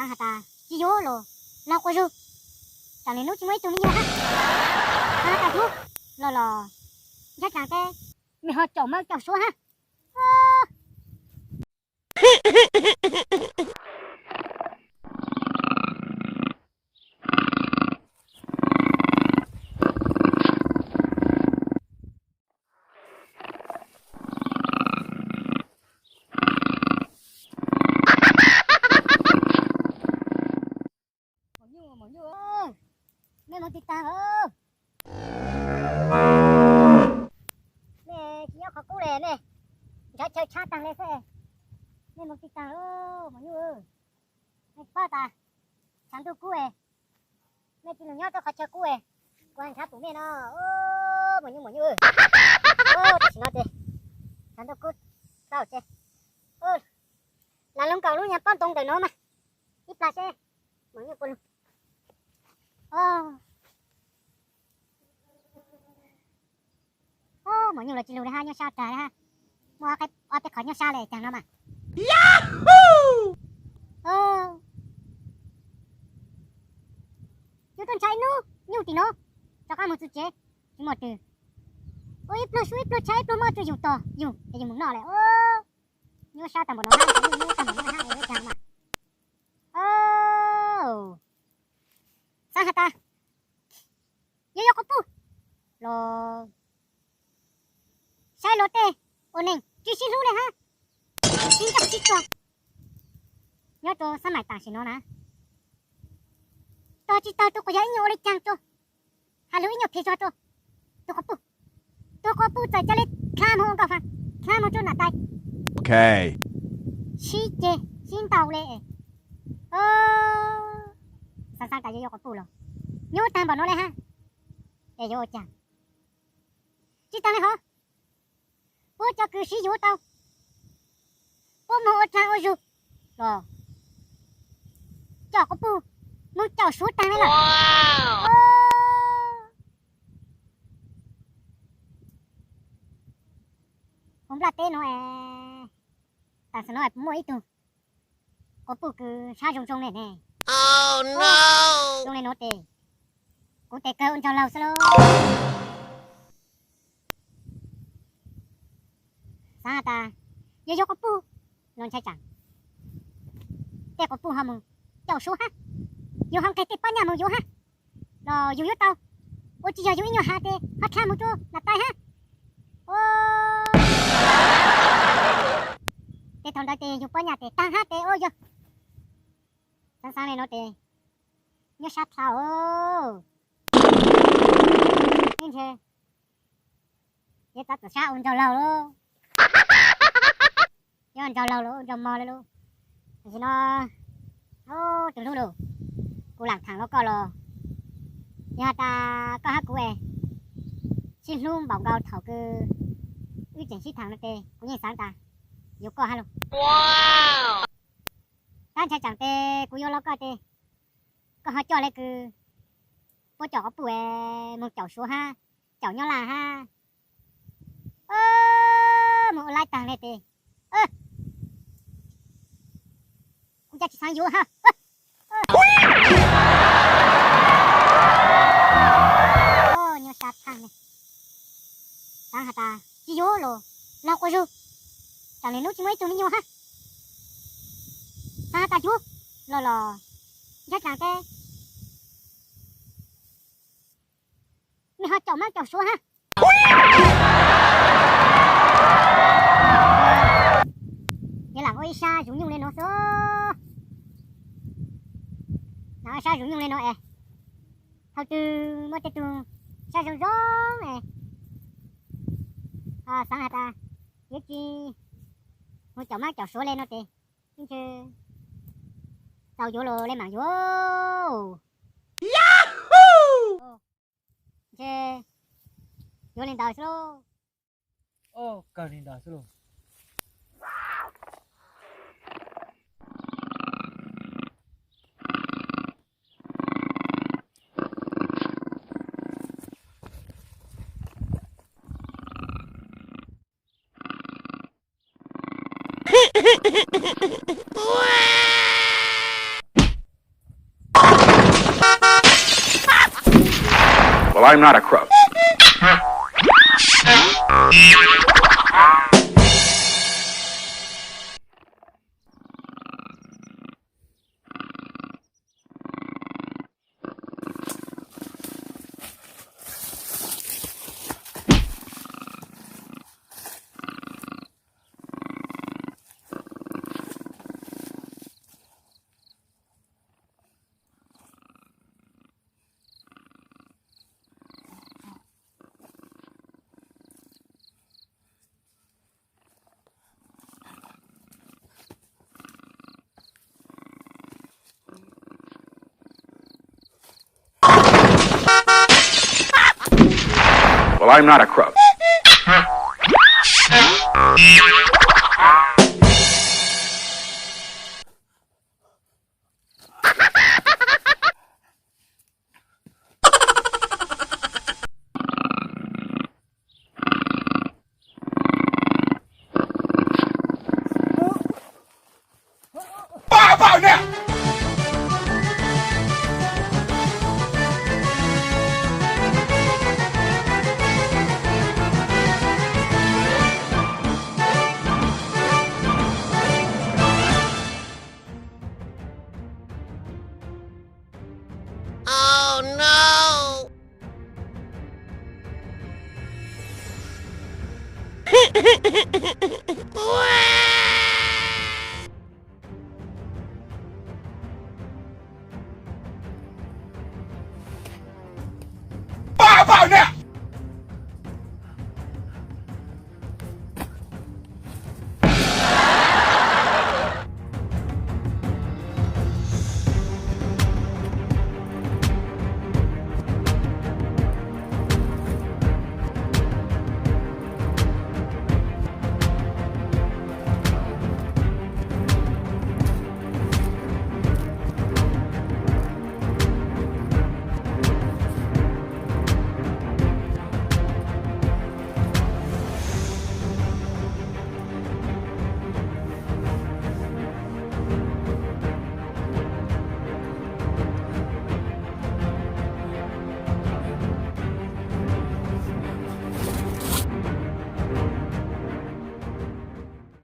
Xav has tas tsis yuav los, los quas zug, tam sim no tsis muaj ib tug me nyuam hab. Xav has tas yuav los los, ntshav tsaam teb, nws ho caum mab caum suav hab. Maum nyuj, maum nyuj, mej moog tig taag os. Mej tsis nyob qhov kub le mej, nrhav chaw tshab taag le xwb. Mej moog tig taag os maum nyuj. Mej paub tas tshav ntuj kub, mej tsis lug nyob rua qhov chaw kub, kuv nrhav pum mej no. Maum nyuj, maum nyuj, tam sim no ces tshav ntuj kub tau ces, lam lug nkaum lub nyuag pob ntoo ntawm no mas ib plag seb maum nyuj puas lug. Maum nyuj los tsis lug le hab, nyob sab tag le hab. Muaj ob peb qhov nyob sab le caag no mas. Yus tuaj ntshaw ib nub nyuj tim no, rov qab moog txug tsev tsis muaj twg. Ua ib pluag sub ib pluag tshav ib pluag mob rua yus tog yus es yus moog noj le. Nyuaj sab tag npaum no, nyuaj tag npaum no hab, caag mas. Xaav has tas yuav yuav quas puj los saib luag tej ua neeg tsis sib hlub le hab, sib ntsaj sib tog. Nyob rua xab maim tam sim no na, tog tsis tog rua quas yawg ib nyuag ua le caag rua, has lug ib nyuag phiv zog rua tug quas puj. Tug quas puj txawm ca le dlha moog ua nkauj faa, dlha moog rua nam tais, sib ceg sib ntaus le. Xaav xaav tas yuav yuav quas puj los nyuaj tag npaum no le hab, es yuav ua caag? Tsis taag le hov, puab cov kws sib yuav tau, puab moog ua dlaag ua zug los coj quas puj moog caum suav taag le lawm. Huv nplaj teb no es, tam sim no es puas muaj ib tug quas puj kws sab zoo zoo le ne? Zoo le nuav tes, kuv tes kawg ua nraug laug xwb lauj. Xaav has tas yuav yuav quas puj los ntshai tsam tej quas puj ho moog caum suav hab, yus ho nqeg tej pob nyaj moog yuav hab, los yus yuav tau, ua tsis yog yus ib nyuag has tes ho dlha moog rua nam tais hab. Tes thaum ntawd tes yus pob nyaj tes taag hab tes ua yog. Xaav xaav le no tes nyuaj sab dlha os. Ib ntshai yuav txav txim sab ua nraug laug lauj. Yuav nraug laug lauj, nraug mog le lauj. Tam sim no, tus hlub lauj, kuv lam thaam hlo koj los, yog has tas koj hab kuv es sib hlub npaum nkaus thaum kws wb tseem sib thaam no tes kuv yeej xaav tas yuav koj hab lauj. Tab ntshai tsam tes kuv yuav los koj tes koj ho coj le kws puab caum quas puj es moog caum suav hab, caum nyob laj hab, moog ua laib taag le tes kuv ca tsis xaav yuav hab. Nyuaj sab thaaj le. Xaav has tas tsis yuav los, los quas zug, tsam le nub tsis muaj ib tug me nyuam hab. Xaav has tas yuav los los, ntshaw tsaam teb, mej ho caum mab caum suav hab. Yuav lam ua ib sab zuv nyuj le nuav xwb. Lam ua ib sab zuv nyuj le nuav es, thaum twg muaj tej tug sab zoo zoo es, xaav has tas yuav tsis mus caum mab caum suav le no tes, ib ntsis tau yuav los le maam yuav. Ntshe yuav li ntawd xwb lauj. Kawg li ntawd xwb lauj. Well, I'm not a crook. Well, I'm not a crook.